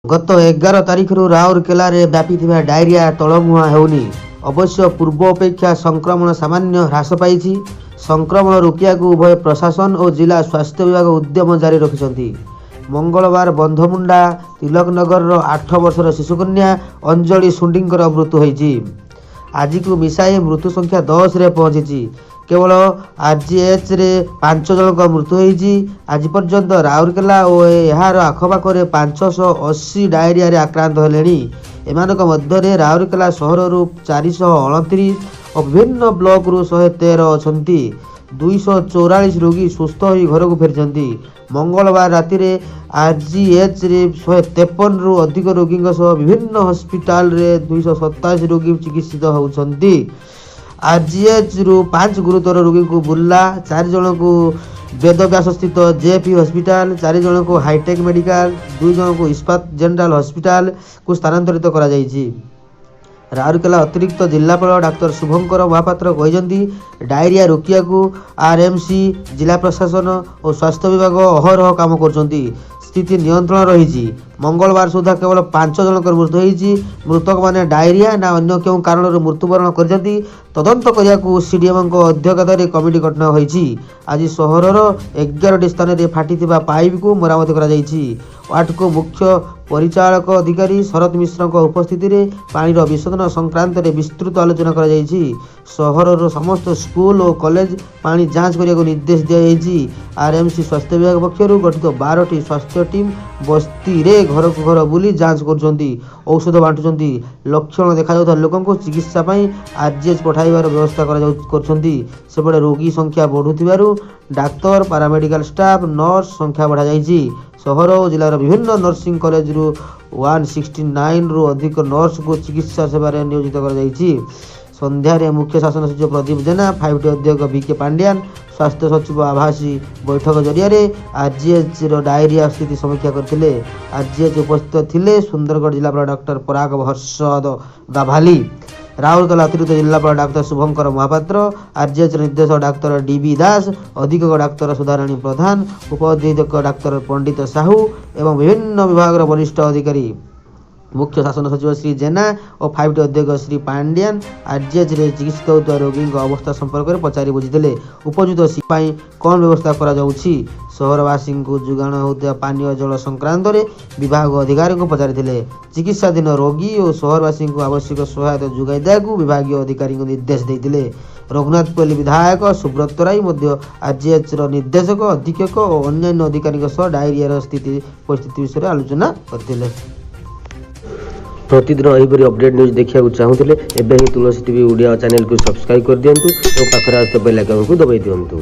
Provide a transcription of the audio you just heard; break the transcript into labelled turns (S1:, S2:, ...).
S1: ଗତ 11 ତାରିଖରୁ ରାଉରକେଲାରେ ବ୍ୟାପିଥିବା ଡାଇରିଆ ତଳମୁହାଁ ହେଉନି। ଅବଶ୍ୟ ପୂର୍ବ ଅପେକ୍ଷା ସଂକ୍ରମଣ ସାମାନ୍ୟ ହ୍ରାସ ପାଇଛି। ସଂକ୍ରମଣ ରୋକିବାକୁ ଉଭୟ ପ୍ରଶାସନ ଓ ଜିଲ୍ଲା ସ୍ୱାସ୍ଥ୍ୟ ବିଭାଗ ଉଦ୍ୟମ ଜାରି ରଖିଛନ୍ତି। ମଙ୍ଗଳବାର ବନ୍ଧମୁଣ୍ଡା ତିଲକନଗରର 8 ବର୍ଷର ଶିଶୁକନ୍ୟା ଅଞ୍ଜଳି ଶୁଣ୍ଡିଙ୍କର ମୃତ୍ୟୁ ହୋଇଛି। ଆଜିକୁ ମିଶାଇ ମୃତ୍ୟୁ ସଂଖ୍ୟା 10ରେ ପହଞ୍ଚିଛି। କେବଳ ଆର୍ଜିଏଚ୍ରେ 5 ଜଣଙ୍କ ମୃତ୍ୟୁ ହୋଇଛି। ଆଜି ପର୍ଯ୍ୟନ୍ତ ରାଉରକେଲା ଓ ଏହାର ଆଖପାଖରେ 580 ଡାଇରିଆରେ ଆକ୍ରାନ୍ତ ହେଲେଣି। ଏମାନଙ୍କ ମଧ୍ୟରେ ରାଉରକେଲା ସହରରୁ 429 ଓ ବିଭିନ୍ନ ବ୍ଲକରୁ 113 ଅଛନ୍ତି। 244 ରୋଗୀ ସୁସ୍ଥ ହୋଇ ଘରକୁ ଫେରିଛନ୍ତି। ମଙ୍ଗଳବାର ରାତିରେ ଆର୍ଜିଏଚ୍ରେ 153ରୁ ଅଧିକ ରୋଗୀଙ୍କ ସହ ବିଭିନ୍ନ ହସ୍ପିଟାଲରେ 287 ରୋଗୀ ଚିକିତ୍ସିତ ହେଉଛନ୍ତି। ଆର୍ଜିଏଚ୍ରୁ 5 ଗୁରୁତର ରୋଗୀଙ୍କୁ ବୁର୍ଲା, 4 ଜଣଙ୍କୁ ବେଦବ୍ୟାସସ୍ଥିତ ଜେପି ହସ୍ପିଟାଲ, 4 ଜଣଙ୍କୁ ହାଇଟେକ୍ ମେଡିକାଲ, 2 ଜଣଙ୍କୁ ଇସ୍ପାତ ଜେନେରାଲ ହସ୍ପିଟାଲକୁ ସ୍ଥାନାନ୍ତରିତ କରାଯାଇଛି। ରାଉରକେଲା ଅତିରିକ୍ତ ଜିଲ୍ଲାପାଳ ଡାକ୍ତର ଶୁଭଙ୍କର ମହାପାତ୍ର କହିଛନ୍ତି, ଡାଇରିଆ ରୋକିବାକୁ ଆର୍ଏମ୍ସି, ଜିଲ୍ଲା ପ୍ରଶାସନ ଓ ସ୍ୱାସ୍ଥ୍ୟ ବିଭାଗ ଅହରହ କାମ କରୁଛନ୍ତି। ସ୍ଥିତି ନିୟନ୍ତ୍ରଣ ରହିଛି। ମଙ୍ଗଳବାର ସୁଦ୍ଧା କେବଳ 5 ଜଣଙ୍କର ମୃତ୍ୟୁ ହୋଇଛି। ମୃତକମାନେ ଡାଇରିଆ ନା ଅନ୍ୟ କେଉଁ କାରଣରୁ ମୃତ୍ୟୁବରଣ କରିଛନ୍ତି, ତଦନ୍ତ କରିବାକୁ ସିଡିଏମ୍ଓଙ୍କ ଅଧ୍ୟକ୍ଷତାରେ କମିଟି ଗଠନ ହୋଇଛି। ଆଜି ସହରର 11ଟି ସ୍ଥାନରେ ଫାଟିଥିବା ପାଇପ୍କୁ ମରାମତି କରାଯାଇଛି। ୱାଟ୍କୋ ମୁଖ୍ୟ ପରିଚାଳକ ଅଧିକାରୀ ଶରତ ମିଶ୍ରଙ୍କ ଉପସ୍ଥିତିରେ ପାଣିର ବିଶୋଧନ ସଂକ୍ରାନ୍ତରେ ବିସ୍ତୃତ ଆଲୋଚନା କରାଯାଇଛି। ସହରର ସମସ୍ତ ସ୍କୁଲ ଓ କଲେଜ ପାଣି ଯାଞ୍ଚ କରିବାକୁ ନିର୍ଦ୍ଦେଶ ଦିଆଯାଇଛି। ଆର୍ଏମ୍ସି ସ୍ୱାସ୍ଥ୍ୟ ବିଭାଗ ପକ୍ଷରୁ ଗଠିତ 12ଟି ସ୍ୱାସ୍ଥ୍ୟ ଟିମ୍ ବସ୍ତିରେ ଘରକୁ ଘର ବୁଲି ଯାଞ୍ଚ କରୁଛନ୍ତି, ଔଷଧ ବାଣ୍ଟୁଛନ୍ତି। ଲକ୍ଷଣ ଦେଖାଯାଉଥିବା ଲୋକଙ୍କୁ ଚିକିତ୍ସା ପାଇଁ ଆର୍ଜିଏଚ୍ ପଠାଇବାର ବ୍ୟବସ୍ଥା କରୁଛନ୍ତି। ସେପଟେ ରୋଗୀ ସଂଖ୍ୟା ବଢ଼ୁଥିବାରୁ ଡାକ୍ତର, ପାରାମେଡିକାଲ ଷ୍ଟାଫ୍, ନର୍ସ ସଂଖ୍ୟା ବଢ଼ାଯାଇଛି। ସହର ଓ ଜିଲ୍ଲାର ବିଭିନ୍ନ ନର୍ସିଂ କଲେଜରୁ 169ରୁ ଅଧିକ ନର୍ସଙ୍କୁ ଚିକିତ୍ସା ସେବାରେ ନିୟୋଜିତ କରାଯାଇଛି। ସନ୍ଧ୍ୟାରେ ମୁଖ୍ୟ ଶାସନ ସଚିବ ପ୍ରଦୀପ ଜେନା, ଫାଇଭ୍ ଟି ଅଧ୍ୟକ୍ଷ ଭି କେ ପାଣ୍ଡିଆନ, ସ୍ୱାସ୍ଥ୍ୟ ସଚିବ ଆଭାସୀ ବୈଠକ ଜରିଆରେ ଆର୍ଜିଏଚ୍ର ଡାଇରିଆ ସ୍ଥିତି ସମୀକ୍ଷା କରିଥିଲେ। ଆର୍ଜିଏଚ୍ ଉପସ୍ଥିତ ଥିଲେ ସୁନ୍ଦରଗଡ଼ ଜିଲ୍ଲାପାଳ ଡକ୍ଟର ପରାଗ ହର୍ଷଦ ଗାଭାଲି, ରାଉରକେଲା ଅତିରିକ୍ତ ଜିଲ୍ଲାପାଳ ଡାକ୍ତର ଶୁଭଙ୍କର ମହାପାତ୍ର, ଆର୍ଜିଏଚ୍ର ନିର୍ଦ୍ଦେଶକ ଡାକ୍ତର ଡି ବି ଦାସ, ଅଧୀକ୍ଷକ ଡାକ୍ତର ସୁଧାରାଣୀ ପ୍ରଧାନ, ଉପ ଅଧୀକ୍ଷକ ଡାକ୍ତର ପଣ୍ଡିତ ସାହୁ ଏବଂ ବିଭିନ୍ନ ବିଭାଗର ବରିଷ୍ଠ ଅଧିକାରୀ। ମୁଖ୍ୟ ଶାସନ ସଚିବ ଶ୍ରୀ ଜେନା ଓ ଫାଇଭ୍ ଟି ଅଧ୍ୟକ୍ଷ ଶ୍ରୀ ପାଣ୍ଡିଆନ ଆର୍ଜିଏଚ୍ରେ ଚିକିତ୍ସିତ ହେଉଥିବା ରୋଗୀଙ୍କ ଅବସ୍ଥା ସମ୍ପର୍କରେ ପଚାରି ବୁଝିଥିଲେ। ଉପଯୁକ୍ତ ପାଇଁ କ'ଣ ବ୍ୟବସ୍ଥା କରାଯାଉଛି, ସହରବାସୀଙ୍କୁ ଯୋଗାଣ ହେଉଥିବା ପାନୀୟ ଜଳ ସଂକ୍ରାନ୍ତରେ ବିଭାଗ ଅଧିକାରୀଙ୍କୁ ପଚାରିଥିଲେ। ଚିକିତ୍ସାଧୀନ ରୋଗୀ ଓ ସହରବାସୀଙ୍କୁ ଆବଶ୍ୟକ ସହାୟତା ଯୋଗାଇ ଦେବାକୁ ବିଭାଗୀୟ ଅଧିକାରୀଙ୍କୁ ନିର୍ଦ୍ଦେଶ ଦେଇଥିଲେ। ରଘୁନାଥପଲ୍ଲୀ ବିଧାୟକ ସୁବ୍ରତ ତରାଇ ମଧ୍ୟ ଆର୍ଜିଏଚ୍ର ନିର୍ଦ୍ଦେଶକ, ଅଧୀକ୍ଷକ ଓ ଅନ୍ୟାନ୍ୟ ଅଧିକାରୀଙ୍କ ସହ ଡାଇରିଆର ସ୍ଥିତି ପରିସ୍ଥିତି ବିଷୟରେ ଆଲୋଚନା କରିଥିଲେ। ପ୍ରତିଦିନ ଏହିପରି ଅପଡେଟ୍ ନ୍ୟୁଜ୍ ଦେଖିବାକୁ ଚାହୁଁଥିଲେ ଏବେ ହିଁ ତୁଳସୀ ଟିଭି ଓଡ଼ିଆ ଚ୍ୟାନେଲକୁ ସବସ୍କ୍ରାଇବ୍ କରିଦିଅନ୍ତୁ ଏବଂ ପାଖରେ ଆସୁଥିବା ବେଲ୍ ଆଇକନ୍କୁ ଦବାଇ ଦିଅନ୍ତୁ।